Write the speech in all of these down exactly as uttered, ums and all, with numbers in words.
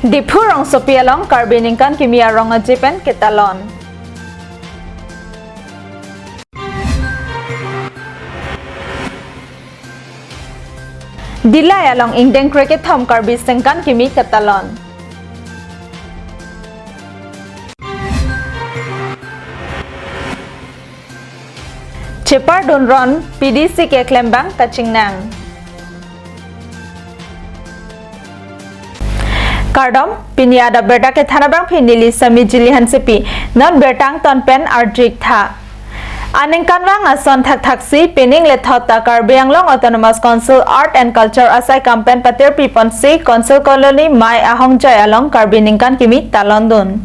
Diphu rongsopi along Karbi ningkan kimi arong aje pen ketalon. Dillai along ingdeng krekethom Karbi ningkan kimi ketalon. Chepardun ron P D C keklembang kachingnang. Kardom, pini adap birta kethan abangphi neli Sami Jili Hansepi, non birta angton pen arju-ik tha. Aningkanvang ason thakthaksi pining lethot ta Karbi Anglong Autonomous Council Art and Culture asai kam pen patirpi ponsi Council Colony Mei ahongjai along Karbi ningkan kimi talondun.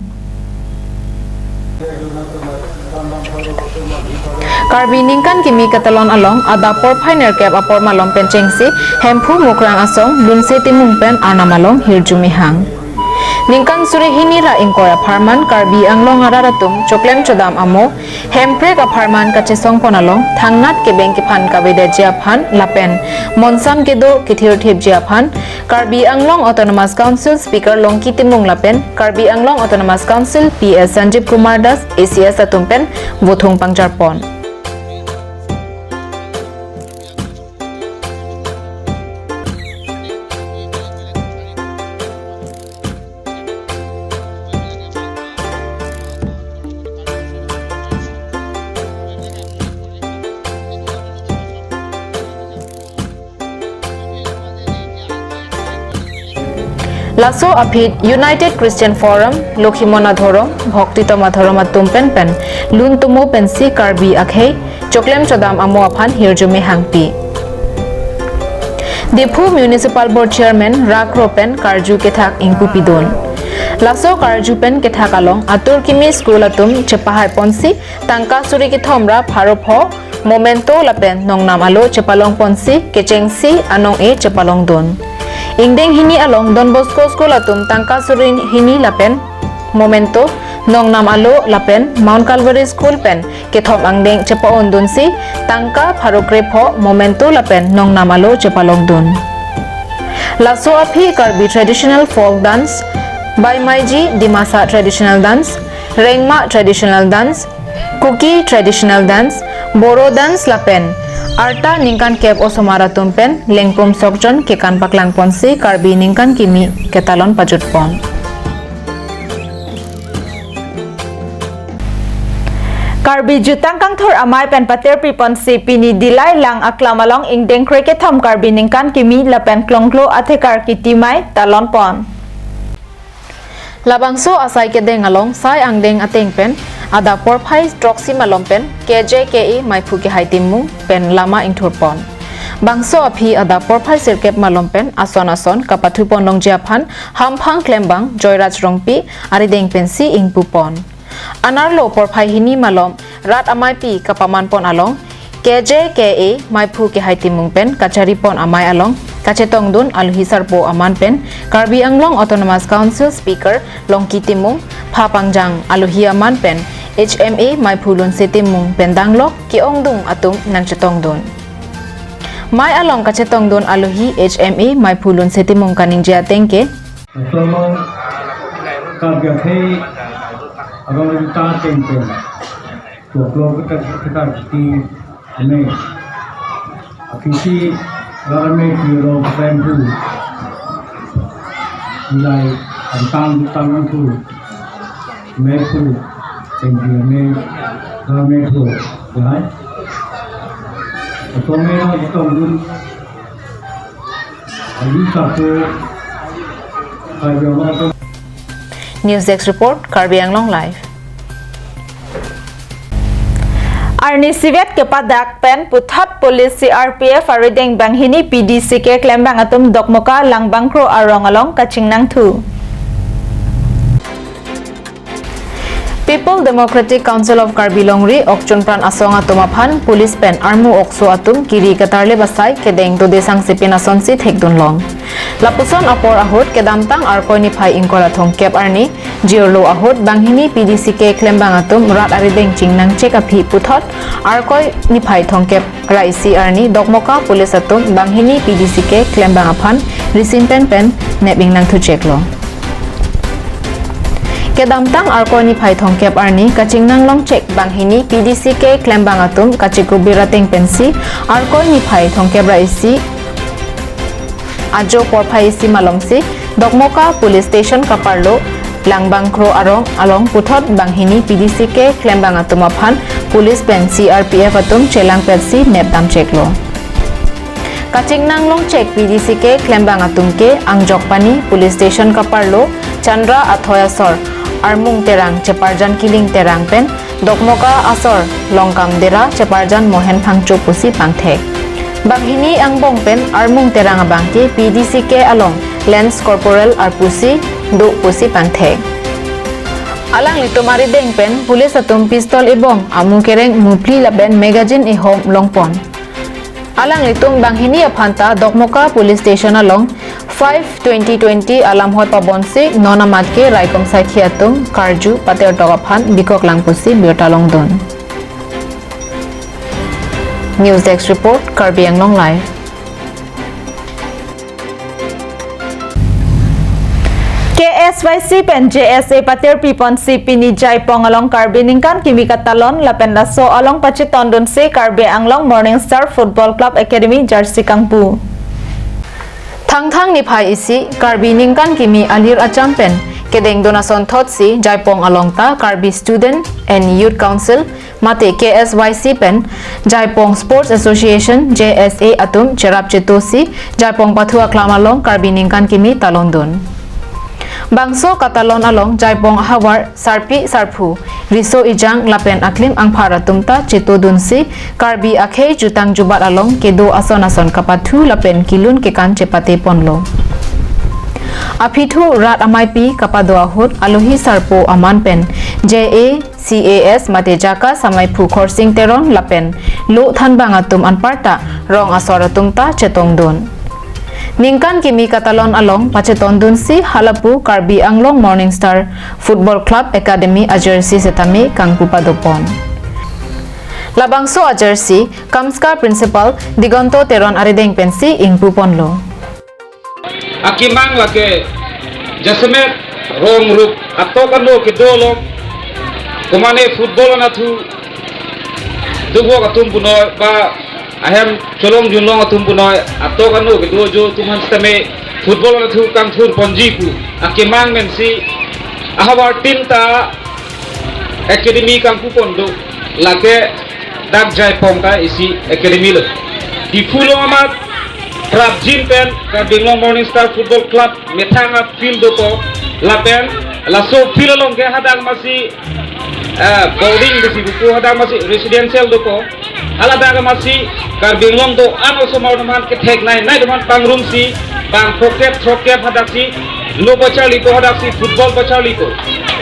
Karbi ningkan kimi ketalon along adap porphai nerkep apor malom pen chengsi Hemphu Mukrang Asong Lunse Timung pen arnam along hirjume hang. Ningkan suri hini ra ingkoi apharman Karbi Anglong arat atum choklem chodam amo Hemprek apharman kachesongpon along thangnat kebeng kephan kavedetji aphan lapen monsam kedo kethirthipji aphan Karbi Anglong Autonomous Council Speaker Longki Timung lapen Karbi Anglong Autonomous Council P S Sanjib Kumar Das A C S atum pen vothung pangjarpon. Laso aphi United Christian Forum, Lokhimon Adhorom, Bhaktitom Adhorom atum pen pen lun tumo pensi Karbi akhei choklem chodam amo aphan hirjume hangpi. Diphu Municipal Board Chairman Rakro pen karju kethak ingpu pidun. Laso karju pen kethak along atur kimi school atum chepahai ponsi tangka suri kethom ra pharo pho momento lapen nongnam alo chepalong ponsi kechengsi anong-e chepalongdun. Ingdeng hini along Don Bosco School atum tangka suri hini lapen momento, nongnam alo lapen Mount Calvary School pen kethom angdeng chepa-ondunsi tangka pharo krepho momento lapen nongnam alo chepalongdun. Laso aphi Karbi Traditional Folk Dance, Baimaiji Dimasa Traditional Dance, Rengma Traditional Dance, Kuki Traditional Dance, Boro Dance lapen arta ningkan kep osomar atum pen lengpum sokjon kekan paklang ponsi Karbi ningkan kimi ketalon pajutpon. Karbi Jutang Kangthur Amei pen patirpi ponsi pini Dillai lang aklam along ingdeng krekethom Karbi ningkan kimi lapen klongklo athekar kiti mei talonpon. Labangso asai kedeng along sai angdeng ateng pen adap porphai throksi malom pen K J K A Meiphu Kehai Timung pen lama ingthurpon. Bangso aphi adap porphai sirkep malom pen ason ason kapathupon longji aphan hamphang klembang Joyraj Rongpi arideng pensi ingpupon. Anerlo porphai hini malom rat ameipi kapamanpon along K J K A Meiphu Kehai Timung pen kacharipon amei along kachetongdun alohi sarpo aman pen Karbi Anglong Autonomous Council Speaker Longki Timung, pha pangjang alohi aman pen H M A Meiphu Lunse Timung pen danglok ke-ongdung atum nangchetongdun. Mei along kachetongdun alohi H M A Meiphu Lunse Timung kaningje ateng ke, Tolong Karbi akhei arong ta tengteng. Tuklong kita kita kiti ane. Akisi rame kiro pemphu. Ilai antang tang phu. Meiphu tengteng ane rame phu. Ya. Atau me na kita ulun News Desk Report, Karbi Anglong Live. Arni isivet kepadak pen puthot police C R P F arideng banghini P D C keklembang atum Dokmoka Langbangkro arong along kachingnangthu. People Democratic Council of Karbi Longri Okchunpran Asong atum aphan police pen armu okso atum kiri ketarlip asai kedeng dode sangsipin asonsi thekdunlong. Lapuson apor ahut kedamtang Arkoi niphai ingkoi ra thomkep arni jirlo ahut banghini P D C keklembang atum rat arideng chingnangchek aphi puthot Arkoi niphai thomkep ra isi arni Dokmoka police atum banghini P D C keklembang aphan risim pen pen nep ingnangthucheklo. Kedamtang Arkoi niphai thomkep arni kachingnang longchek banghini P D C K klembang atum kachikubir ateng pensi Arkoi niphai thomkep ra isi ajo porphai isi malomsi Dokmoka Police Station kaparlo Langbangkro arong along puthot banghini P D C K klembang atum aphan police pen C R P F atum chelangpetsi nepdamcheklo. Kachingnang longchek P D C K klembang atum ke Angjokpani Police Station kaparlo Chandra Athoi asor Armung Terang cheparjan Kiling Terang pen Dokmoka asor Longkam Dera cheparjan Mohen Phangcho pusi pangthek. Banghini angbong pen Armung Terang abang ke P D C K along Lance Corporal arpusi do pusi pangthek. Alanglitum arideng pen police atum pistol ebong amu kereng muphli lapen magazine ehom longpon. Alanglitum banghini aphanta Dokmoka Police Station along five twenty twenty alam hot pabonsi non amat ke raikom saikhi atum karju patertok aphan bikok lang pusi birta longdun. News Desk Report, Karbi Anglong Live. K S Y C pen J S A patir piponsi pini Jaipong along Karbi ningkan kimi katalon lapen laso along pachetondunsi Karbi Anglong Morning Star Football Club Academy jersey kangpu. Thangthang niphai isi Karbi ningkan kimi alir acham pen kedengdun asonthotsi Jaipong along ta Karbi Student and Youth Council mate K S Y C pen Jaipong Sports Association, J S A atum cherap chetosi Jaipong pathu aklam along Karbi ningkan kimi talondun. Bangso katalon along Jaipong ahavar sarpi sarphu, riso ejang lapen aklim angphar atum ta chetodunsi Karbi akhei jutang jubat along kedo ason ason kapathu lapen kilun kekan chepate ponlo. Aphithu rat ameipi kapado ahut alohi sarpo aman pen J A C A S mate JACAS ameiphu Khorsing Teron lapen lo thanbang atum anparta rong asor atum ta chetongdun. Ningkan kimi katalon along pachetondunsi halapu Karbi Anglong Morning Star Football Club Academy ajersey setame kangpu padopon. Labangso ajersey Kamska Principal Digonto Teron arideng pensi ingpu ponlo. Akemang lake jasemet rong rup atok ano kedolong komane football anatthu dugok atum punoi ba ahem cholong junlong atum punoi atok ano kedo jo atum aphan setame football anatthu kangthur ponji pu akemang pensi ahavar team ta academy kangpu pondo lake dak Jaipong ta isi academy lo. Diphu along amat prapjin pen Karbi Anglong Morning Star Football Club methang a-field dopo lapen laso field along ke hadak amatsi eh, boarding desi buku hadak amatsi residential dopo. Haladak amatsi Karbi Anglong do-an osomar atum aphan ketheknei nei atum aphan pangrumsi bang phokep throkkep hadaksi lo pacharlipo hadaksi football pacharlipo.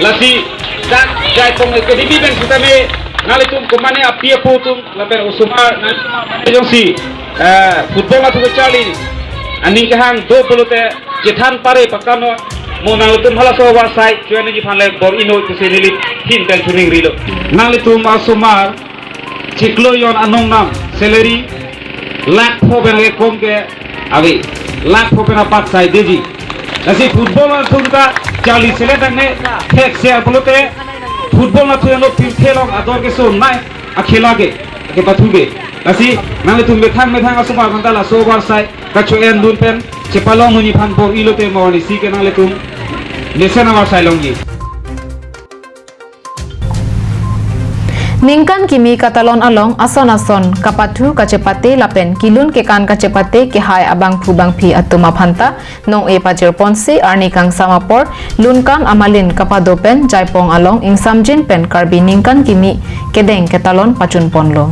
Lasi dak Jaipong Academy pen setame nanglitum komane api apo atum lapen osomar nanglitum jongsi eh, football anatthu charli aning kehang do pulote chethan pare pakano mo nanglitum halaso ahavar asai chuan ni phanle bor-i noi pusi neli hin pen chuning rilo. Nanglitum asomar chiklo jon anong nam salary lakh pho pen ke kom ke ave, lakh pho pen apat sai deji. Lasi football anatthu ta charli selet angne thek se apulote football anatthu ano pirthe along ador keso nei akhela ke kepathu ke. Lasi nanglitum methang methang asomar aphanta laso ahavar asai kacho-endun pen chepalong nuni phan bor-i lote mo ni si ke nanglitum mesen ahavar asai longji. Ningkan kimi katalon along ason ason kapathu kachepate lapen kilun kekan kachepate kehai abangphu bangphi atum aphanta nong-e pajirponsi arni kangsam apor lunkan amalin kapado pen Jaipong along ingsamjin pen Karbi ningkan kimi kedeng ketalon pachun ponlo.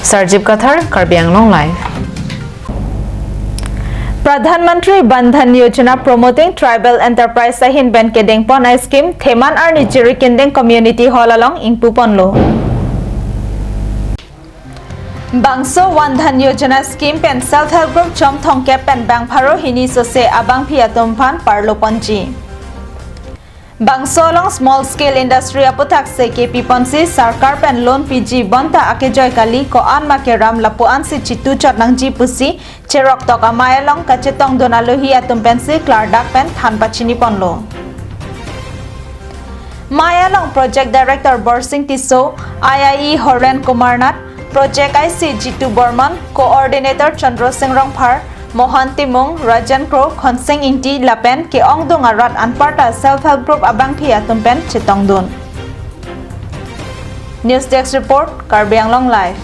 Sarjip Kathar, Karbi Anglong Live. Pradhan Mantri Van Dhan Yojana Promoting Tribal Enterprise ahin pen kedengpon a-scheme Theman arni Jirikindeng Community Hall along ingpuponlo. Bangso Van Dhan Yojana scheme pen self help group chom thomkep pen bang pharo hini sose abangphi atum aphan parloponji. Bangso along small scale industry aputhak se kepi ponsi sarkar pen loan piji bonta akejoi kali ko-an ma keram lapu-an si chitu chot nangji pusi cherok tok amei along kachetong dun alohi atum pensi klardak pen than pachini ponlo. Mei along Project Director Borsing Tisso, I I E Horen Kumar Nath, Project I C Jitu Borman, Coordinator Chandra Singh Rongphar, Mohan Timung, Rajan Kro, Khonsing Ingti lapen ke-ongdung arat anparta Self Help Group abangphi atum pen chetong dun. News Desk Report, Karbi Anglong Live.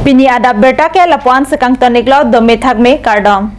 Pini adap birta ke lapu-an si kangton iklo, dome thakme, kardom.